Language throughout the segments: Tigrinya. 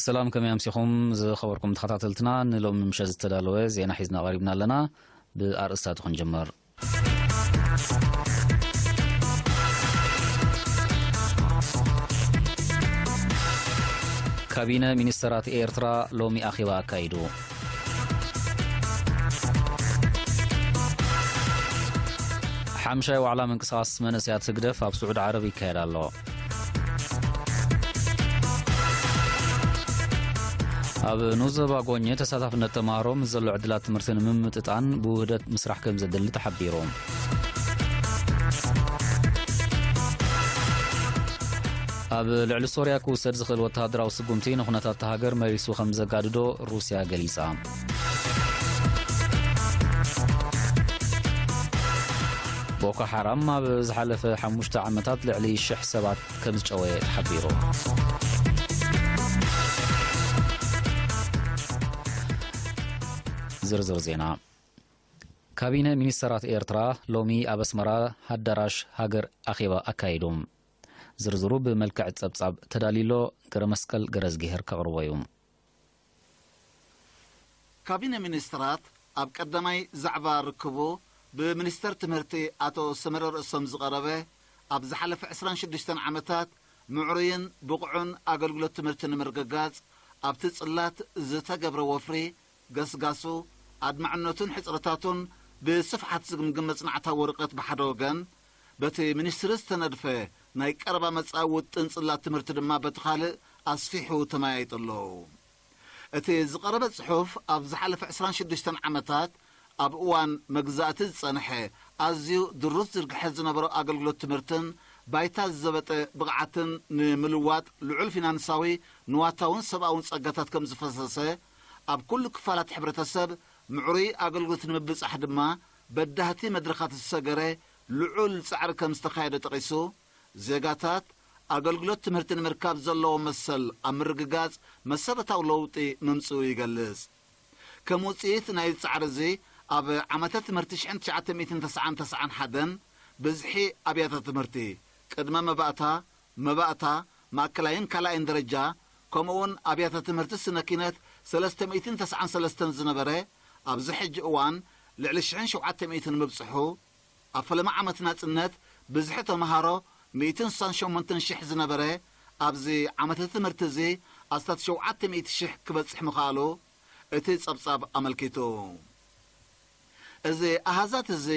ሰላም፣ ከመይ ኣምሲኹም ዝኸበርኩም ተኸታተልትና? ንሎሚ ምሸት ዝተዳለወ ዜና ሒዝና ቀሪብና ኣለና። ብኣርእስታቱ ክንጅምር። ካቢነ ሚኒስተራት ኤርትራ ሎሚ ኣኼባ ኣካይዱ። ሓምሻይ ዋዕላ ምንቅስቓስ መንእሰያት ህግደፍ ኣብ ስዑዲ ዓረብ ይካየድ ኣሎ። ኣብ ኑዘባ ጎኘ ተሳታፍነት ተማሃሮ ምስ ዘሎ ዕድላት ትምህርቲ ንምምጥጣን ብውህደት ምስራሕ ከም ዘድሊ ተሓቢሩ። ኣብ ልዕሊ ሶርያ ክውሰድ ዝኽእል ወተሃደራዊ ስጉምቲ ንኹነታት እታ ሃገር መሊሱ ከም ዘጋድዶ ሩስያ ገሊጻ። ቦኮ ሓራም ኣብ ዝሓለፈ ሓሙሽተ ዓመታት ልዕሊ ሽሕ ሰባት ከም ዝጨወየ ተሓቢሩ። ዝርዝር ዜና። ካቢነ ሚኒስተራት ኤርትራ ሎሚ ኣብ ኣስመራ ኣዳራሽ ሃገር ኣኼባ ኣካይዱ። ዝርዝሩ ብመልክዕ ጸብጻብ ተዳልዩሎ፣ ገረመስቀል ገረዝግሄር ከቕርቦ እዩ። ካቢነ ሚኒስትራት ኣብ ቀዳማይ ዛዕባ ርክቡ፣ ብሚኒስተር ትምህርቲ ኣቶ ሰመረ ርእሶም ዝቐረበ፣ ኣብ ዝሓለፈ ዕስራን ሽዱሽተን ዓመታት ምዕሩይን ብቑዕን ኣገልግሎት ትምህርቲ ንምርግጋጽ ኣብቲ ጽላት ዝተገብረ ወፍሪ፣ ገስጋሱ፣ ኣድማዕነቱን ሕጽረታቱን ብስፍሓት ዝግምግም መጽናዕታዊ ወረቐት ብሓደ ወገን፣ በቲ ሚኒስትሪ ዝተነድፈ ናይ ቀረባ መጻኢ ውጥን ጽላት ትምህርቲ ድማ በቲ ካልእ ኣስፊሑ ተመያይጡ ኣሎ። እቲ ዝቐረበ ጽሑፍ ኣብ ዝሓለፈ ዕስራን ሽዱሽተን ዓመታት ኣብ እዋን መግዛእቲ ዝጸንሐ ኣዝዩ ድሩት ዝርግሐ ዝነበሮ ኣገልግሎት ትምህርትን ባይታ ዝዘበጠ ብቕዓትን ንምልዋጥ ልዑል ፊናንሳዊ፣ ንዋታውን ሰብኣውን ጸጋታት ከም ዝፈሰሰ፣ ኣብ ኩሉ ክፋላት ሕብረተሰብ ምዕሩይ ኣገልግሎት ንምብጻሕ ድማ በዳህቲ መድረኻት ዝሰገረ ልዑል ጻዕሪ ከም ዝተኻየደ ጠቒሱ፣ ዜጋታት ኣገልግሎት ትምህርቲ ንምርካብ ዘለዎ መሰል ኣብ ምርግጋጽ መሰረታዊ ለውጢ ምምጽኡ ይገልጽ። ከም ውጽኢት ናይዚ ጻዕሪ እዚ፣ ኣብ ዓመተ ትምህርቲ ሽሕን ትሽዓተ ሚእትን ተስዓን ተስዓን ሓደን ብዝሒ ኣብያተ ትምህርቲ፣ ቅድመ መባእታ፣ መባእታ፣ ማእከላይን ካልኣይን ደረጃ፣ ከምኡውን ኣብያተ ትምህርቲ ስነ ኪነት ሰለስተ ሚእትን ተስዓን ሰለስተን ዝነበረ፣ ኣብዚ ሕጂ እዋን ልዕሊ ሽሕን ሸውዓተ ሚእትን ምብጽሑ፣ ኣብ ፈለማ ዓመት ናጽነት ብዝሒ ተመሃሮ ሚእትን ስሳን ሸሞንተን ሽሕ ዝነበረ፣ ኣብዚ ዓመተ ትምህርቲ እዚ ኣስታት ሸውዓተ ሚእቲ ሽሕ ክበጽሕ ምኽኣሉ እቲ ጸብጻብ ኣመልኪቱ። እዚ ኣሃዛት እዚ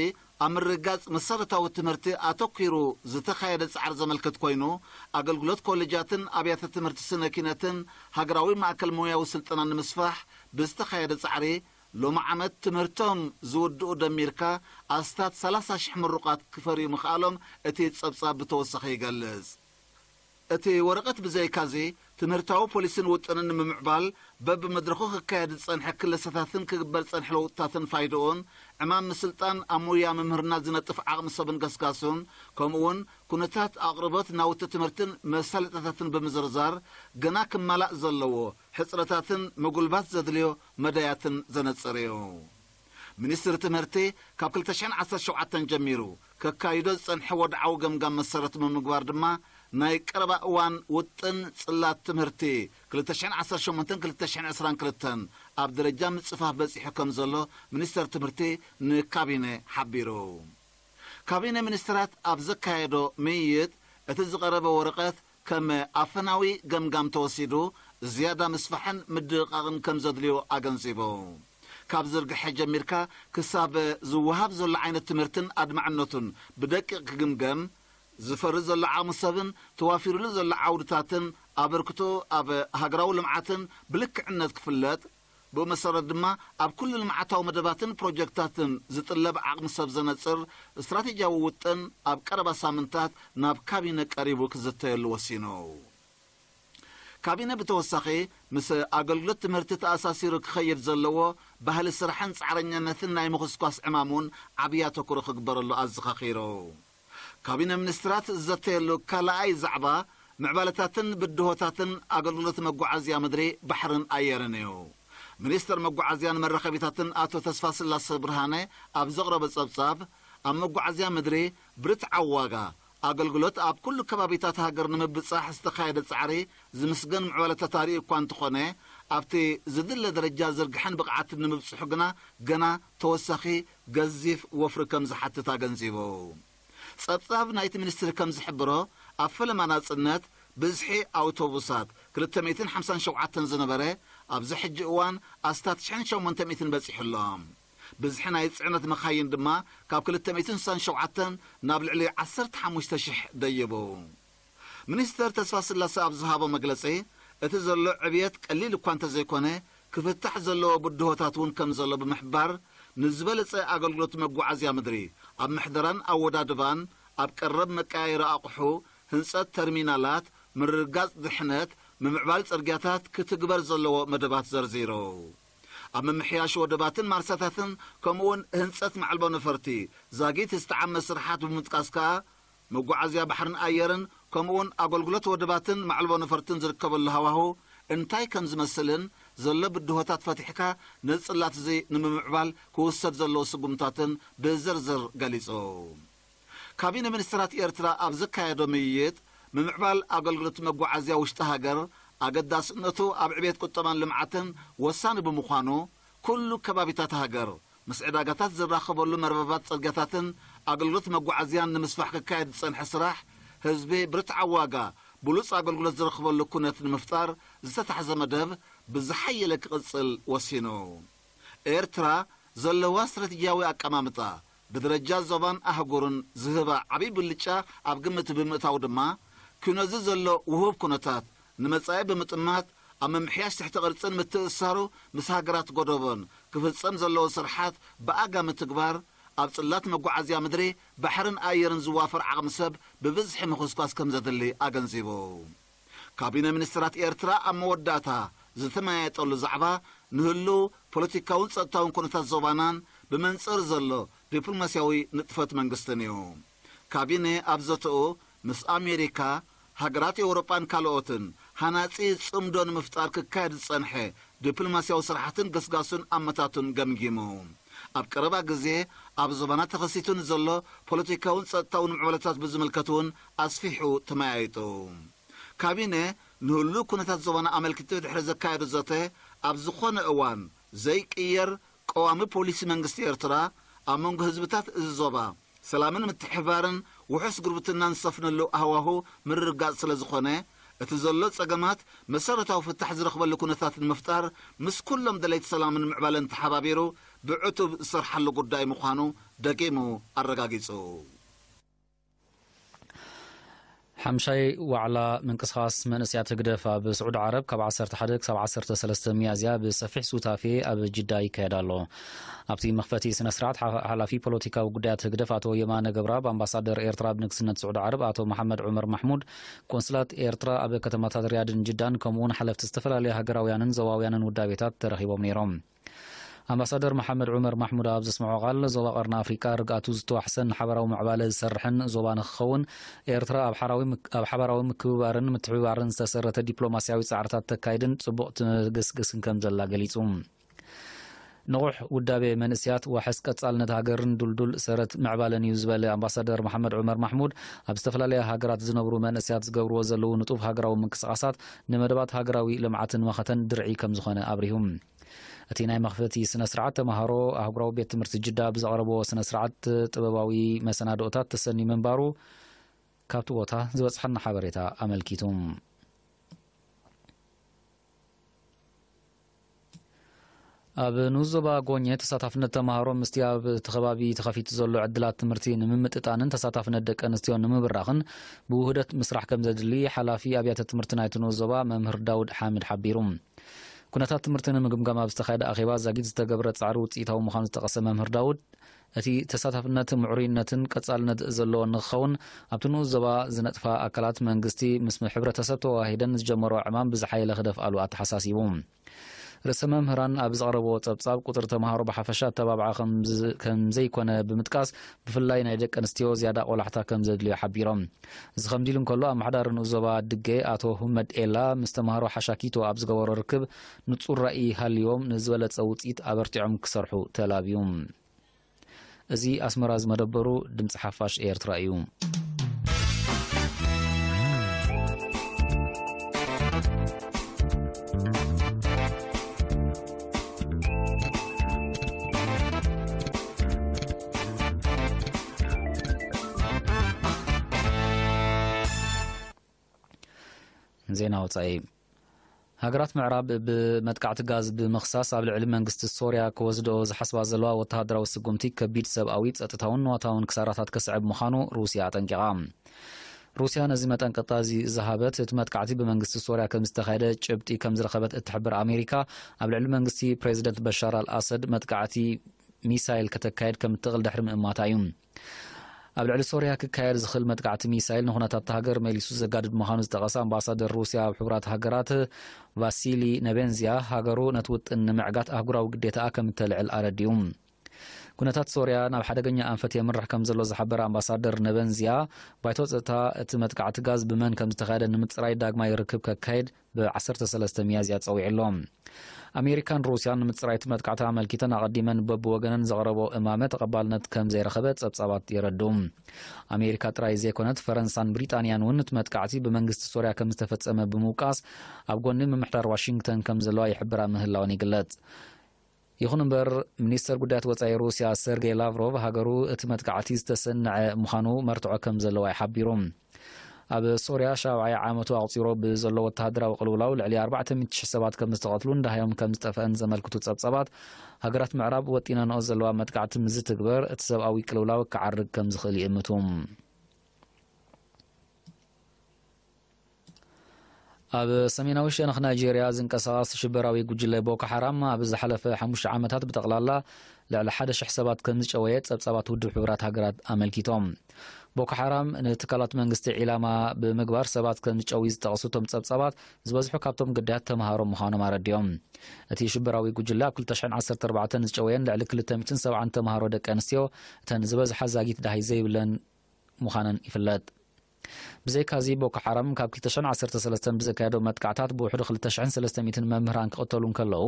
ኣብ ምርግጋጽ መሰረታዊ ትምህርቲ ኣተኲሩ ዝተኻየደ ጻዕሪ ዘመልክት ኮይኑ፣ ኣገልግሎት ኮሌጃትን ኣብያተ ትምህርቲ ስነ ኪነትን ሃገራዊ ማእከል ሞያዊ ስልጠና ንምስፋሕ ብዝተኻየደ ጻዕሪ፣ ሎሚ ዓመት ትምህርቶም ዝውድኡ ደሚርካ ኣስታት ሰላሳ ሽሕ ምሩቓት ክፈርዩ ምኽኣሎም እቲ ጸብጻብ ብተወሳኺ ይገልጽ። እቲ ወረቐት ብዘይካዚ፣ ትምህርታዊ ፖሊሲን ውጥንን ንምምዕባል በብመድረኹ ክካየድ ዝጸንሐ ክለሰታትን ክግበር ዝጸንሐ ለውጥታትን ፋይድኡን፣ ዕማም ምስልጣን ኣብ ሞያ ምምህርና ዝነጥፍ ዓቕሚ ሰብን ገስጋሱን፣ ከምኡውን ኩነታት ኣቕርቦት ናውቲ ትምህርትን መሳለጥያታትን ብምዝርዛር፣ ገና ክማላእ ዘለዎ ሕጽረታትን ምጉልባት ዘድልዮ መዳያትን ዘነጽር እዩ። ሚኒስትሪ ትምህርቲ ካብ ክልተ ሽሕን ዓሰርተ ሸውዓተን ጀሚሩ ከካይዶ ዝጸንሐ ወድዓዊ ገምጋም መሰረት ብምግባር ድማ፣ ናይ ቀረባ እዋን ውጥን ጽላት ትምህርቲ ክልተ ሽሕን ዓሰርተ ሸሞንተን ክልተ ሽሕን ዕስራን ክልተን ኣብ ደረጃ ምጽፋፍ በጺሑ ከም ዘሎ ሚኒስተር ትምህርቲ ንካቢነ ሓቢሩ። ካቢነ ሚኒስትራት ኣብ ዘካየዶ ምይይጥ፣ እቲ ዝቐረበ ወረቐት ከም ኣፈናዊ ገምጋም ተወሲዱ፣ ዝያዳ ምስፋሕን ምድቕቓቕን ከም ዘድልዮ ኣገንዚቡ። ካብ ዝርግሐ ጀሚርካ ክሳብ ዝወሃብ ዘሎ ዓይነት ትምህርትን ኣድማዕነቱን ብደቂቕ ክግምገም፣ ዝፈሪ ዘሎ ዓቕሚ ሰብን ተዋፊሩሉ ዘሎ ዓውድታትን ኣበርክቶ ኣብ ሃገራዊ ልምዓትን ብልክዕነት ክፍለጥ፣ ብኡ መሰረት ድማ ኣብ ኩሉ ልምዓታዊ መደባትን ፕሮጀክታትን ዝጥለብ ዓቕሚ ሰብ ዘነጽር ስትራቴጂያዊ ውጥን ኣብ ቀረባ ሳምንታት ናብ ካቢነ ቀሪቡ ክዝተየሉ ወሲኑ። ካቢነ ብተወሳኺ ምስ ኣገልግሎት ትምህርቲ ተኣሳሲሩ ክኸይድ ዘለዎ ባህሊ ስራሕን ጻዕረኛነትን ናይ ምኹስኳስ ዕማም እውን ዓብዪ ኣተኩሮ ክግበረሉ ኣዘኻኺሩ። ካቢነ ሚኒስትራት ዝዘተየሉ ካልኣይ ዛዕባ ምዕባለታትን ብድሆታትን ኣገልግሎት መጓዓዝያ ምድሪ፣ ባሕርን ኣየርን እዩ። ሚኒስትር መጓዓዝያን መራኸቢታትን ኣቶ ተስፋስላሰ ብርሃነ ኣብ ዘቕረቦ ጸብጻብ፣ ኣብ መጓዓዝያ ምድሪ ብርትዓዊ ዋጋ ኣገልግሎት ኣብ ኩሉ ከባቢታት ሃገር ንምብጻሕ ዝተኻየደ ጻዕሪ ዝምስገን ምዕባለታት ኣርእዩ እኳ እንተኾነ፣ ኣብቲ ዝድለ ደረጃ ዝርግሐን ብቕዓትን ንምብጽሑ ግና ገና ተወሳኺ ገዚፍ ወፍሪ ከም ዝሓትት ኣገንዚቡ። ጸብጻብ ናይቲ ሚኒስትሪ ከም ዝሕብሮ፣ ኣብ ፈለማ ናጽነት ብዝሒ ኣውቶቡሳት ክልተ ሚእትን ሓምሳን ሸውዓተን ዝነበረ፣ ኣብዚ ሕጂ እዋን ኣስታት ሽሕን ሸሞንተ ሚእትን በጺሑ ኣሎ። ብዝሒ ናይ ጽዕነት መኻይን ድማ ካብ ክልተ ሚእትን ስሳን ሸውዓተን ናብ ልዕሊ ዓሰርተ ሓሙሽተ ሽሕ ደይቡ። ሚኒስተር ተስፋ ስላሴ ኣብ ዝሃቦ መግለጺ፣ እቲ ዘሎ ዕብየት ቀሊል እኳ እንተዘይኮነ፣ ክፍታሕ ዘለዎ ብድሆታት እውን ከም ዘሎ ብምሕባር፣ ንዝበለጸ ኣገልግሎት መጓዓዝያ ምድሪ ኣብ ምሕደራን ኣወዳድባን፣ ኣብ ቀረብ መቀያየሪ ኣቑሑ፣ ህንጸት ተርሚናላት፣ ምርግጋጽ ድሕነት፣ ምምዕባል ጽርግያታት ክትግበር ዘለዎ መደባት ዘርዚሩ። ኣብ ምምሕያሽ ወደባትን ማርሳታትን ከምኡውን ህንጸት ማዕልቦ ነፈርቲ ዛጊት ዝተዓመ ስርሓት ብምጥቃስ ከኣ፣ መጓዓዝያ ባሕርን ኣየርን ከምኡውን ኣገልግሎት ወደባትን ማዕልቦ ነፈርትን ዝርከበሉ ሃዋሁ እንታይ ከም ዝመስልን ዘሎ ብድሆታት ፈቲሕካ ነዚ ጽላት እዚ ንምምዕባል ክውሰድ ዘለዎ ስጉምታትን ብዝርዝር ገሊጹ። ካቢነ ሚኒስትራት ኤርትራ ኣብ ዘካየዶ ምይይጥ፣ ምምዕባል ኣገልግሎት መጓዓዝያ ውሽጢ ሃገር ኣገዳስነቱ ኣብ ዕብየት ቁጠባን ልምዓትን ወሳኒ ብምዃኑ፣ ኩሉ ከባቢታት ሃገር ምስ ዕዳጋታት ዝራኸበሉ መርበባት ጽርግያታትን ኣገልግሎት መጓዓዝያን ንምስፋሕ ክካየድ ዝጸንሐ ስራሕ፣ ህዝቢ ብርትዓዊ ዋጋ ብሉጽ ኣገልግሎት ዝረኽበሉ ኩነት ንምፍጣር ዝተታሕዘ መደብ ብዝሓየለ ክቕጽል ወሲኑ። ኤርትራ ዘለዋ ስትራቴጂያዊ ኣቀማምጣ፣ ብደረጃ ዞባን ኣህጉርን ዝህባ ዓብዪ ብልጫ ኣብ ግምት ብምእታው ድማ፣ ኩነዚ ዘሎ ውሁብ ኩነታት ንመጻኢ ብምጥማት፣ ኣብ ምምሕያሽ ትሕቲ ቅርጽን ምትእስሳሩ ምስ ሃገራት ጎደቦን ክፍጸም ዘለዎ ስርሓት ብኣጋ ምትግባር፣ ኣብ ጽላት መጓዓዝያ ምድሪ፣ ባሕርን ኣየርን ዝዋፈር ዓቕሚ ሰብ ብብዝሒ ምኹስኳስ ከም ዘድሊ ኣገንዚቡ። ካቢነ ሚኒስትራት ኤርትራ ኣብ መወዳእታ ዝተመያየጠሉ ዛዕባ፣ ንህሉ ፖለቲካውን ጸጥታውን ኩነታት ዞባናን ብመንጽር ዘሎ ዲፕሎማስያዊ ንጥፈት መንግስትን እዩ። ካቢነ ኣብ ዘተኡ ምስ ኣሜሪካ፣ ሃገራት ኤውሮጳን ካልኦትን ሃናጺ ጽምዶ ንምፍጣር ክካየድ ዝጸንሐ ዲፕሎማስያዊ ስራሓትን ገስጋሱን ኣመታቱን ገምጊሙ። ኣብ ቀረባ ግዜ ኣብ ዞባና ተኸሲቱ ንዘሎ ፖለቲካውን ጸጥታውን ምዕባለታት ብዝምልከት እውን ኣስፊሑ ተመያይጡ። ካቢነ ንህሉ ኩነታት ዞባና ኣመልኪቱ ድሕሪ ዘካየዶ ዘተ፣ ኣብ ዝኾነ እዋን ዘይቅየር ቀዋሚ ፖሊሲ መንግስቲ ኤርትራ፣ ኣብ መንጎ ህዝብታት እዚ ዞባ ሰላምን ምትሕብባርን ውሑስ ጉርብትናን ዝሰፍነሉ ሃዋሁ ምርግጋጽ ስለ ዝኾነ፣ እቲ ዘሎ ጸገማት መሰረታዊ ፍታሕ ዝረኽበሉ ኩነታት ንምፍጣር፣ ምስ ኩሎም ደለይቲ ሰላምን ምዕባለን ተሓባቢሩ ብዕቱብ ዝሰርሓሉ ጉዳይ ምዃኑ ደጊሙ ኣረጋጊጹ። ሓምሻይ ዋዕላ ምንቅስቓስ መንእሰያት ህግደፍ ኣብ ስዑዲ ዓረብ ካብ ዓሰርተ ሓደ ክሳብ ዓሰርተ ሰለስተ ሚያዝያ ብሰፊሕ ሱታፌ ኣብ ጅዳ ይካየድ ኣሎ። ኣብቲ መኽፈቲ ስነ ስርዓት ሓ-፣ ሓላፊ ፖለቲካዊ ጉዳያት ህግደፍ ኣቶ የማነ ገብረኣብ፣ ኣምባሳደር ኤርትራ ኣብ ንግስነት ስዑዲ ዓረብ ኣቶ መሓመድ ዑመር ማሕሙድ፣ ቆንስላት ኤርትራ ኣብ ከተማታት ሪያድን ጅዳን ከምኡውን ሓለፍቲ ዝተፈላለዩ ሃገራውያንን ዞባውያንን ውዳቤታት ተረኺቦም ነይሮም። ኣምባሳደር መሓመድ ዑመር ማሕሙድ ኣብ ዘስምዖ ቃል፣ ዞባ ቀርኒ ኣፍሪቃ ርግኣቱ ዝተዋሕሰን ንሓበራዊ ምዕባለ ዝሰርሕን ዞባ ንክኸውን፣ ኤርትራ ኣብ ሓራዊ ምክ-፣ ኣብ ሓባራዊ ምክብባርን ምትሕብባርን ዝተሰረተ ዲፕሎማስያዊ ጻዕርታት ተካይድን ጽቡቕ ትገስግስን ከም ዘላ ገሊጹ። ንቑሕ ውዳቤ መንእስያት ዋሕስ ቀጻልነት ሃገርን ድልዱል ሰረት ምዕባለን እዩ ዝበለ ኣምባሳደር መሓመድ ዑመር ማሕሙድ፣ ኣብ ዝተፈላለያ ሃገራት ዝነብሩ መንእስያት ዝገብርዎ ዘለዉ ንጡፍ ሃገራዊ ምንቅስቓሳት ንመደባት ሃገራዊ ልምዓትን መኸተን ድርዒ ከም ዝኾነ ኣብሪሁ። እቲ ናይ መኽፈቲ ስነ ስርዓት ተማሃሮ ኣህጉራዊ ቤት ትምህርቲ ጅዳ ብዘቕረብዎ ስነ ስርዓት ጥበባዊ መሰናድኦታት ተሰንዩ ምንባሩ ካብቲ ቦታ ዝበጽሓና ሓበሬታ ኣመልኪቱ። ኣብ ንኡስ ዞባ ጎኘ ተሳታፍነት ተማሃሮ ምስቲ ኣብ እቲ ከባቢ ተኸፊቱ ዘሎ ዕድላት ትምህርቲ ንምምጥጣንን ተሳታፍነት ደቂ ኣንስትዮ ንምብራኽን ብውህደት ምስራሕ ከም ዘድሊ ሓላፊ ኣብያተ ትምህርቲ ናይቲ ንኡስ ዞባ መምህር ዳውድ ሓምድ ሓቢሩ። ኩነታት ትምህርቲ ንምግምጋም ኣብ ዝተኻየደ ኣኼባ ዛጊት ዝተገብረ ጻዕሪ ውጽኢታዊ ምዃኑ ዝጠቐሰ መምህር ዳውድ፣ እቲ ተሳታፍነት ምዕሩይነትን ቀጻልነት ዘለዎን ንክኸውን ኣብቲ ንኡስ ዞባ ዝነጥፋ ኣካላት መንግስቲ ምስ ሕብረተሰብ ተወሃሂደን ዝጀመሮ ዕማም ብዝሓየለ ክደፍኣሉ ኣተሓሳሲቡ። ርእሰ መምህራን ኣብ ዘቕረብዎ ጸብጻብ፣ ቁጽሪ ተማሃሮ ብሓፈሻ ኣተባብዓ ከም ዝ-፣ ከም ዘይኮነ ብምጥቃስ፣ ብፍላይ ናይ ደቂ ኣንስትዮ ዝያዳ ቆላሕታ ከም ዘድልዮ ሓቢሮም። እዚ ከምዚ ኢሉ እንከሎ፣ ኣመሓዳሪ ንኡስ ዞባ ድገ ኣቶ ሁመድ ኤላ ምስ ተማሃሮ ሓሻኪቶ ኣብ ዝገበሮ ርክብ፣ ንጹር ራኢ ሃልዮም ንዝበለጸ ውጽኢት ኣበርቲዖም ክሰርሑ ተላብዩ። እዚ ኣስመራ ዝመደበሩ ድምጺ ሓፋሽ ኤርትራ እዩ። ዜና ወጻኢ። ሃገራት ምዕራብ ብመጥቃዕቲ ጋዝ ብምኽሳስ ኣብ ልዕሊ መንግስቲ ሶርያ ክወስዶ ዝሓስባ ዘለዋ ወተሃደራዊ ስጉምቲ ከቢድ ሰብኣዊ፣ ጸጥታውን ንዋታውን ክሳራታት ከስዕብ ምዃኑ ሩስያ ኣጠንቂቓ። ሩስያ ነዚ መጠንቀቕታ እዚ ዝሃበት፣ እቲ መጥቃዕቲ ብመንግስቲ ሶርያ ከም ዝተኻየደ ጭብጢ ከም ዝረኸበት እትሕብር ኣሜሪካ፣ ኣብ ልዕሊ መንግስቲ ፕሬዚደንት በሻር ኣልኣሰድ መጥቃዕቲ ሚሳይል ከተካየድ ከም እትኽእል ድሕሪ ምእማታ እዩ። ኣብ ልዕሊ ሶርያ ክካየድ ዝኽእል መጥቃዕቲ ሚሳይል ንኹነታት እታ ሃገር መሊሱ ዘጋድድ ምዃኑ ዝጠቐሰ ኣምባሳደር ሩስያ ኣብ ሕቡራት ሃገራት ቫሲሊ ነቤንዝያ፣ ሃገሩ ነቲ ውጥን ንምዕጋት ኣህጉራዊ ግዴታኣ ከም እተልዕል ኣረዲኡ። ኩነታት ሶርያ ናብ ሓደገኛ ኣንፈት የምርሕ ከም ዘሎ ዝሓበረ ኣምባሳደር ነበንዝያ፣ ባይቶ ጸጥታ እቲ መጥቃዕቲ ጋዝ ብመን ከም ዝተኻየደ ንምጽራይ ዳግማይ ርክብ ከካይድ ብ ዓሰርተ ሰለስተ ሚያዝያ ጸዊዑ ኣሎ። ኣሜሪካን ሩስያን ንምጽራይ እቲ መጥቃዕቲ ኣመልኪተን ኣቐዲመን በብወገነን ዘቕረቦ እማመ ተቐባልነት ከም ዘይረኸበ ጸብጻባት የረድኡ። ኣሜሪካ ጥራይ ዘይኮነት፣ ፈረንሳን ብሪጣንያን እውን እቲ መጥቃዕቲ ብመንግስቲ ሶርያ ከም ዝተፈጸመ ብምውቃስ፣ ኣብ ጎኒ ምምሕዳር ዋሽንግተን ከም ዘለዋ ይሕብራ ምህላወን ይግለጽ። ይኹን እምበር፣ ሚኒስተር ጉዳያት ወጻኢ ሩስያ ሰርጌይ ላቭሮቭ፣ ሃገሩ እቲ መጥቃዕቲ ዝተሰንዐ ምዃኑ መርትዖ ከም ዘለዎ ይሓቢሩ። ኣብ ሶርያ ሻብዓይ ዓመቱ ኣቑጺሩ ብዘሎ ወተሃደራዊ ቅልውላው ልዕሊ ኣርባዕተ ሚእቲ ሽሕ ሰባት ከም ዝተቐትሉን ደሃዮም ከም ዝጠፍአን ዘመልክቱ ጸብጻባት፣ ሃገራት ምዕራብ ወጢነንኦ ዘለዋ መጥቃዕቲ ምስ ዝትግበር፣ እቲ ሰብኣዊ ቅልውላው ክዓርግ ከም ዝኽእል ይእምቱ። ኣብ ሰሜናዊ ሸነኽ ናይጄርያ ዝንቀሳቐስ ሽበራዊ ጉጅለ ቦኮ ሓራም ኣብ ዝሓለፈ ሓሙሽተ ዓመታት ብጠቕላላ ልዕሊ ሓደ ሽሕ ሰባት ከም ዝጨወየ ጸብጻባት ውድብ ሕቡራት ሃገራት ኣመልኪቶም። ቦኮ ሓራም ንትካላት መንግስቲ ዒላማ ብምግባር ሰባት ከም ዝጨዊ ዝጠቕሱ እቶም ጸብጻባት፣ ዝበዝሑ ካብቶም ግዳያት ተምሃሮ ምዃኖም ኣረዲኦም። እቲ ሽበራዊ ጉጅለ ኣብ ክልተ ሽሕን ዓሰርተ ኣርባዕተን ዝጨወየን ልዕሊ ክልተ ሚእትን ሰብዓን ተምሃሮ ደቂ ኣንስትዮ፣ እተን ዝበዝሓ ዛጊት ዳሃይ ዘይብለን ምዃነን ይፍለጥ። ብዘይካዚ፣ ቦኮ ሓራም ካብ ክልተ ሽሕን ዓሰርተ ሰለስተን ብዘካየዶ መጥቃዕታት ብውሕዱ ክልተ ሽሕን ሰለስተ ሚእትን መምህራን ክቕተሉ እንከለዉ፣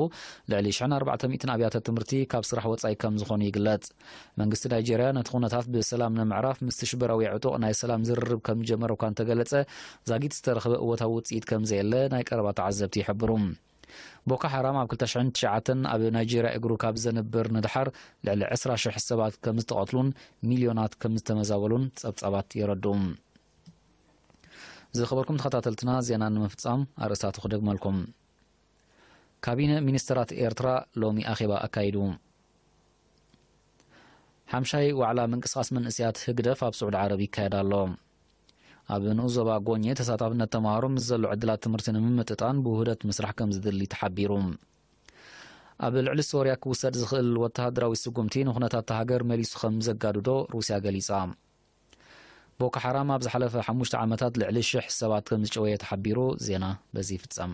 ልዕሊ ሽሕን ኣርባዕተ ሚእትን ኣብያተ ትምህርቲ ካብ ስራሕ ወጻኢ ከም ዝኾኑ ይግለጽ። መንግስቲ ናይጄርያ ነቲ ኩነታት ብሰላም ንምዕራፍ ምስቲ ሽበራዊ ዕጡቕ ናይ ሰላም ዝርርብ ከም ዝጀመረ እኳ እንተገለጸ፣ ዛጊት ዝተረኽበ እወታዊ ውጽኢት ከም ዘየለ ናይ ቀረባ ተዓዘብቲ ይሕብሩ። ቦኮ ሓራም ኣብ ክልተ ሽሕን ትሽዓተን ኣብ ናይጄርያ እግሩ ካብ ዘንብር ንድሓር ልዕሊ ዕስራ ሽሕ ሰባት ከም ዝተቐትሉን ሚልዮናት ከም ዝተመዛበሉን ጸብጻባት የረድኡ። ዝኸበርኩም ተኸታተልትና፣ ዜና ንምፍጻም ኣርእስታቱ ክደግመልኩም። ካቢነ ሚኒስተራት ኤርትራ ሎሚ ኣኼባ ኣካይዱ። ሓምሻይ ዋዕላ ምንቅስቓስ መንእሰያት ህግደፍ ኣብ ስዑዲ ዓረብ ይካየድ ኣሎ። ኣብ ንኡስ ዞባ ጎኘ ተሳታፍነት ተምሃሮ ምስ ዘሎ ዕድላት ትምህርቲ ንምምጥጣን ብውህደት ምስራሕ ከም ዝድሊ ተሓቢሩ። ኣብ ልዕሊ ሶርያ ክውሰድ ዝኽእል ወተሃደራዊ ስጉምቲ ንኹነታት እታ ሃገር መሊሱ ከም ዘጋድዶ ሩስያ ገሊጻ። ቦኮ ሓራም ኣብ ዝሓለፈ ሓሙሽተ ዓመታት ልዕሊ ሽሕ ሰባት ከም ዝጨወየ ተሓቢሩ። ዜና በዚ ይፍጸም።